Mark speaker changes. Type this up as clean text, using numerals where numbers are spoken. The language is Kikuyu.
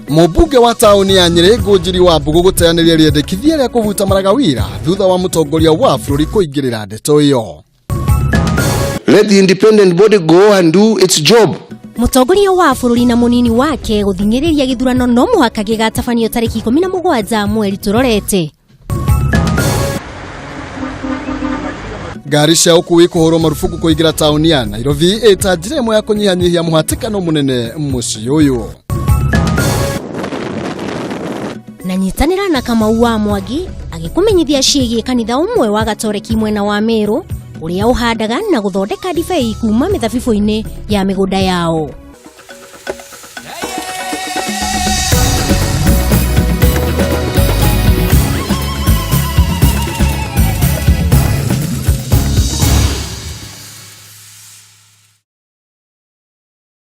Speaker 1: Mũmbunge wa taũni ya Nyĩrĩ Ngũnjiri wa Mbũgũ gũteanĩria rĩendekithia rĩa kũbuta Maraga wira thutha wa mũtongoria wa bũrũri kũingĩrĩra ndeto ĩyo.
Speaker 2: Let the independent body go and do its job.
Speaker 3: Mũtongoria wa bũrũri na mũnini wake gũthing'ĩrĩria gĩthurano no mũhaka gĩgatabanio tarĩki 17 mweri tũrorete.
Speaker 1: Ngari cia ũkuui kũhũrwo marubuku kũingĩra taũni ya Nairobi ĩta njĩra ĩmwe ya kũnyihanyihia mũhatĩkano mũnene mũciĩ ũyũ.
Speaker 3: Na nyitanĩra na Kamau wa Mwangi agĩkũmenyithia ciĩgiĩ kanitha ũmwe wa Gatoreki mwena wa Meru ũrĩa ũhandaga na gũthondeka ndibei kuma mĩthabibũ-inĩ ya mĩgũnda yao.